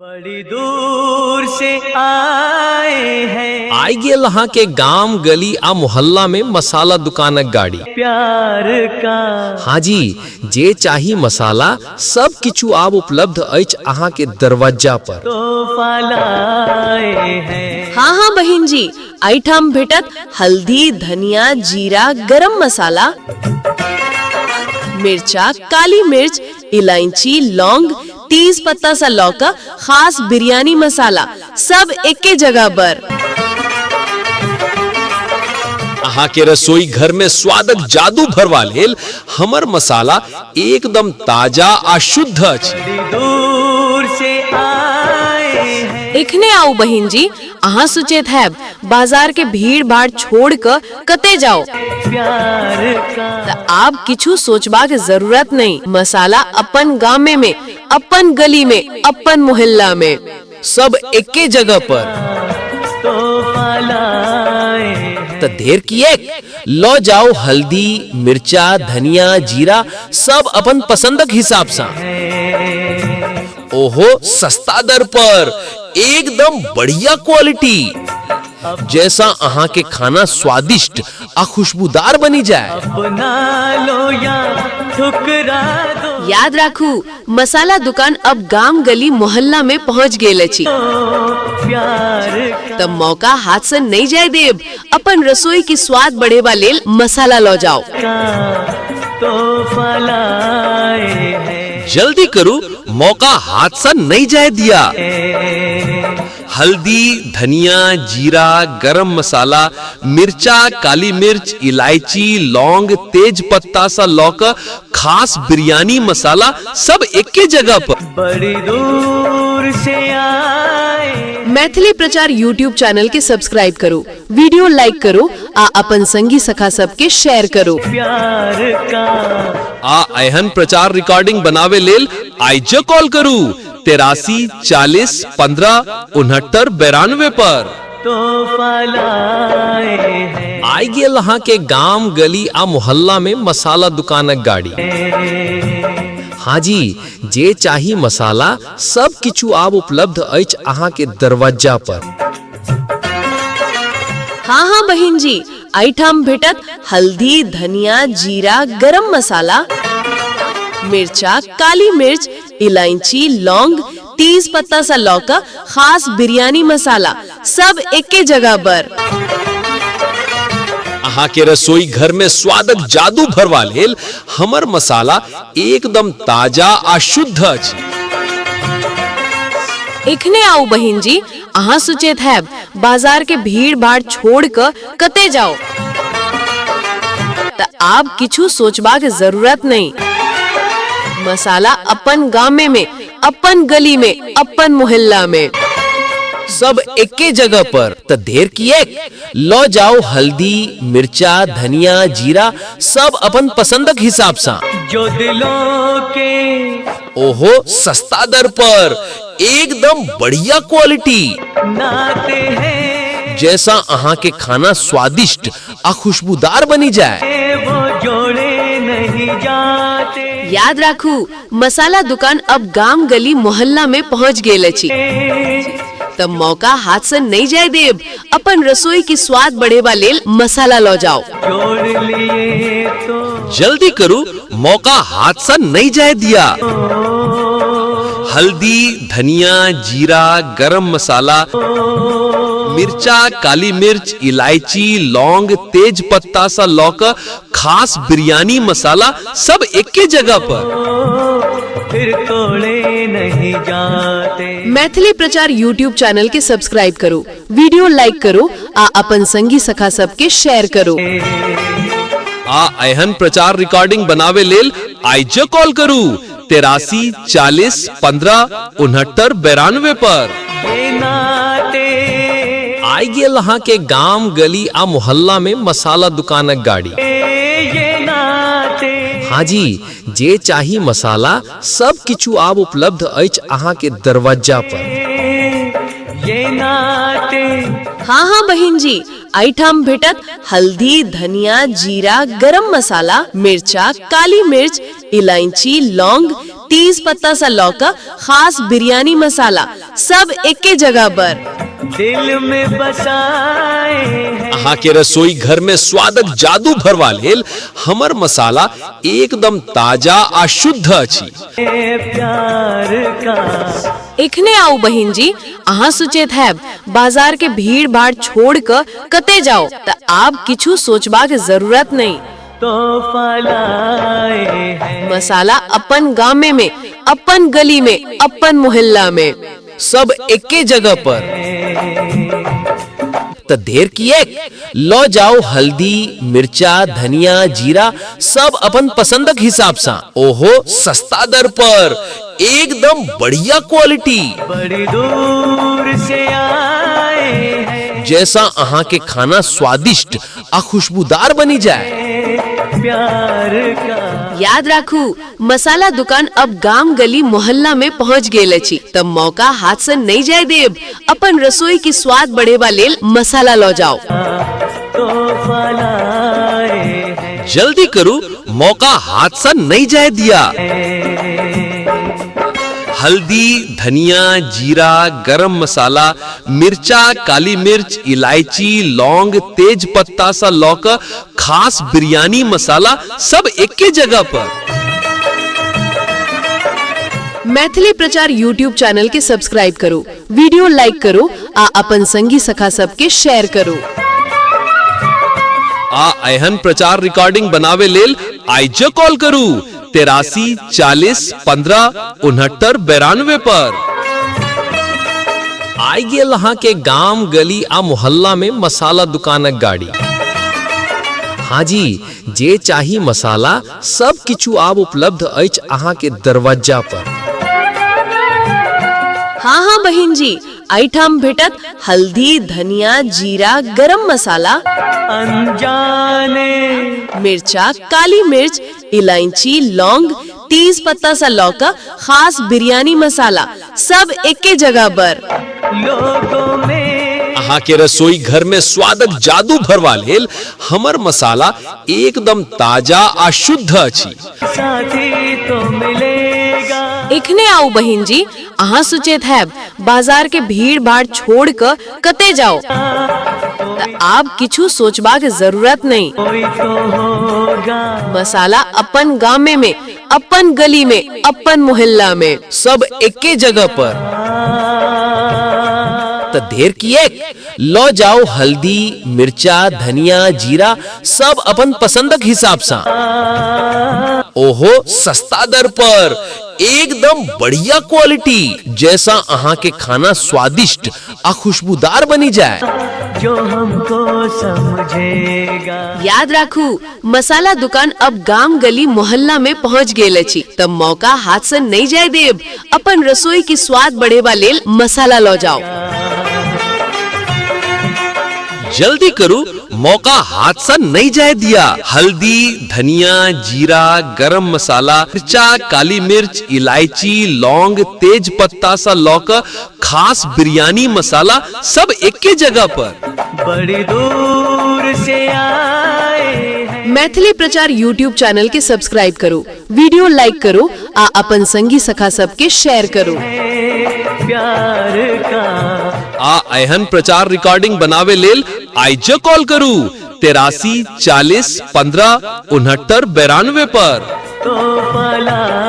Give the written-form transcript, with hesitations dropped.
बड़ी दूर से आए हैं। आइ गेल अहाँ के गाम, गली आ मोहल्ला में मसाला दुकानक गाड़ी। प्यार का। हाँ जी, जे चाही मसाला सब किछु आब उपलब्ध अछि अहाँ के दरवाजा पर। तोहफा लाए हैं। हाँ हाँ बहिन जी, एहिठाम भेटत हल्दी, धनिया, जीरा, गरम मसाला, मिर्चा, काली मिर्च, इलायची, लौंग, तेज पत्ता सा लऽ कऽ खास बिरयानी मसाला सब एके जगह पर। अहाँ के रसोई घर में स्वादक जादू भरवा लेल हमर मसाला एकदम ताजा आ शुद्ध अछि। बड़ी दूर से आए हैं। एखने आउ बहिन जी, अहाँ सोचैत हैब बाजार के भीड़ भाड़ छोड़ कऽ कते जाओ। प्यार का। तऽ आब किछु सोचबाक जरूरत नहीं, मसाला अपन गामे में, अपन गली में, अपन मोहल्ला में, सब एके जगह पर। तोहफा लाए हैं। तऽ देर किएक, लऽ जाओ हल्दी, मिर्चा, धनिया, जीरा सब अपन पसंदक हिसाब सँ। ओहो सस्ता दर पर, एकदम बढ़िया क्वालिटी, जैसा अहाँ के खाना स्वादिष्ट आ खुशबूदार बनी जाए। अपना लो या ठुकरा दो। याद राखू, मसाला दुकान अब गाम, गली, मोहल्ला में पहुंच गेल अछि। प्यार का। तब मौका हाथ से नहीं जाए देब, अपन रसोई के स्वाद बढ़ेबा लेल मसाला लऽ जाओ। तोहफा लाए हैं। जल्दी करू, मौका हाथ से नहीं जाए दिया। हल्दी, धनिया, जीरा, गरम मसाला, मिर्चा, काली मिर्च, इलायची, लौंग, तेज पत्ता सा लऽ कऽ खास बिरयानी मसाला सब एके जगह पर। बड़ी दूर से आए। मैथिली प्रचार यूट्यूब चैनल के सब्सक्राइब करू, वीडियो लाइक करू आ अपन संगी सखा सबके शेयर करू। प्यार का। आ एहन प्रचार रिकॉर्डिंग बनावे लेल आइजे कॉल करू 83 40 15 69 92 पर। तोहफा लाए हैं। आइ गेल अहाँ के गाम, गली आ मोहल्ला में मसाला दुकानक गाड़ी। हाँ जी, जे चाही मसाला सब किछु आब उपलब्ध अछि अहाँ के दरवाजा पर। हाँ हाँ बहिन जी, एहिठाम भेटत हल्दी, धनिया, जीरा, गरम मसाला, मिर्चा, काली मिर्च, इलायची, लौंग, तेज पत्ता सा लऽ कऽ खास बिरयानी मसाला सब एके जगह पर। अहाँ के रसोई घर में स्वादक जादू भरवा लेल हमर मसाला एकदम ताजा आ शुद्ध अछि। एखने आउ बहिन जी, अहाँ सोचैत हैब बाजार के भीड़ भाड़ छोड़ कऽ कते जाओ। तऽ आब किछु सोचबाक जरूरत नहीं, मसाला अपन गामे में, अपन गली में, अपन मोहल्ला में, सब एके जगह पर। तऽ देर किएक, लऽ जाओ हल्दी, मिर्चा, धनिया, जीरा सब अपन पसंदक हिसाब सँ। जो दिलों के। ओहो सस्ता दर पर, एकदम बढ़िया क्वालिटी, नाते हैं। जैसा अहाँ के खाना स्वादिष्ट आ खुशबूदार बनी जाए। वो जोड़े नहीं जाते। याद राखू, मसाला दुकान अब गाम, गली, मोहल्ला में पहुंच गेल अछि। तब मौका हाथ से नहीं जाए देब, अपन रसोई के स्वाद बढ़ेबा लेल मसाला लऽ जाओ। जोड़ लिए तो। जल्दी करू, मौका हाथ से नहीं जाए दिया। हल्दी, धनिया, जीरा, गरम मसाला, मिर्चा, काली मिर्च, इलायची, लौंग, तेज पत्ता सा लऽ कऽ खास बिरयानी मसाला सब एके जगह पर। फिर तोड़े नहीं जाते। मैथिली प्रचार यूट्यूब चैनल के सब्सक्राइब करू, वीडियो लाइक करू आ अपन संगी सखा सबके शेयर करू। आ एहन प्रचार रिकॉर्डिंग बनावे लेल आइजे कॉल करू 83 40 15 69 92 पर। ये नाते। आइ गेल अहाँ के गाम, गली आ मोहल्ला में मसाला दुकानक गाड़ी। ये नाते। हाँ जी, जे चाही मसाला सब किछु आब उपलब्ध अछि अहाँ के दरवाजा पर। ये नाते। हाँ हाँ बहिन जी, एहिठाम भेटत हल्दी, धनिया, जीरा, गरम मसाला, मिर्चा, काली मिर्च, इलायची, लौंग, तीज पत्ता सँ लऽ कऽ खास बिरयानी मसाला सब एके जगह पर। दिल में बसाए हैं। अहाँ के रसोई घर में स्वादक जादू भरवा लेल हमर मसाला एकदम ताजा आ शुद्ध अछि। प्यार का एखने आउ बहिन जी, अहाँ सोचैत हैब बाजार के भीड़ भाड़ छोड़ कऽ कते जाओ, तऽ आब किछु सोचबाक जरूरत नहि। तोहफा लाए हैं। मसाला अपन गामे में, अपन गली में, अपन मोहल्ला में, सब एके जगह पर। तऽ देर किएक, लऽ जाउ हल्दी, मिर्चा, धनिया, जीरा सब अपन पसंदक हिसाब सँ, ओहो सस्ता दर पर, एकदम बढ़िया क्वालिटी। बड़ी दूर से आए हैं। जैसा अहाँ के खाना स्वादिष्ट आ खुशबूदार बनि जाय। प्यार का याद राखू, मसाला दुकान अब गाम गली मोहल्ला में पहुंच गेल अछि, तब मौका हाथ से नहीं जाय देब। अपन रसोई के स्वाद बढ़ेबा लेल मसाला लऽ जाओ। तोहफा लाए हैं। जल्दी करू, मौका हाथ से नहीं जाय दिया। हल्दी, धनिया, जीरा, गरम मसाला, मिर्चा, काली मिर्च, इलायची, लौंग, तेज पत्ता सँ लऽ कऽ खास बिरयानी मसाला सब एके जगह पर। मैथिली प्रचार यूट्यूब चैनल के सब्सक्राइब करू, वीडियो लाइक करू आ अपन संगी सखा सबके शेयर करू। आ एहन प्रचार रिकॉर्डिंग बनावे लेल आइजे कॉल करू 83 40 15 69 92 पर। आइ गेल अहाँ के गाम, गली आ मोहल्ला में मसाला दुकानक गाड़ी। हाँ जी, जे चाही मसाला सब किछु आब उपलब्ध अछि अहाँ के दरवाजा पर। हाँ हाँ बहिन जी, एहिठाम भेटत हल्दी, धनिया, जीरा, गरम मसाला, अनजाने मिर्चा, काली मिर्च, इलायची, लौंग, तीज पत्ता सँ लऽ कऽ खास बिरयानी मसाला सब एके जगह पर। लोगों में अहाँ के रसोई घर में स्वादक जादू भरवा लेल हमर मसाला एकदम ताजा आ शुद्ध अछि। साथी तो मिलेगा। एखने आउ बहिन जी, अहाँ सोचैत हैब बाजार के भीड़ भाड़ छोड़ कऽ कते जाओ, तऽ आब किछु सोचबाक जरूरत नहि। कोई तो होगा। मसाला अपन गामे में, अपन गली में, अपन मोहल्ला में, सब एके जगह पर। तऽ देर किएक, लऽ जाउ हल्दी, मिर्चा, धनिया, जीरा सब अपन पसंदक हिसाब सँ, ओहो सस्ता दर पर, एकदम बढ़िया क्वालिटी, जैसा अहाँ के खाना स्वादिष्ट आ खुशबूदार बनि जाय। जो हमको समझेगा। याद राखू, मसाला दुकान अब गाम गली मोहल्ला में पहुंच गेल अछि, तब मौका हाथ से नहीं जाय देब। अपन रसोई के स्वाद बढ़ेबा लेल मसाला लऽ जाओ। जल्दी करू, मौका हाथ से नहीं जाय दिया। हल्दी, धनिया, जीरा, गरम मसाला, मिर्चा, काली मिर्च, इलायची, लौंग, तेज पत्ता सँ लऽ कऽ खास बिरयानी मसाला सब एके जगह पर। बड़ी दूर से आए हैं। मैथिली प्रचार यूट्यूब चैनल के सब्सक्राइब करू, वीडियो लाइक करू आ अपन संगी सखा सबके शेयर करू। प्यार का आ एहन प्रचार रिकॉर्डिंग बनावे लेल आइजे कॉल करू 83 40 15 69 92 पर। तोहफा लाए।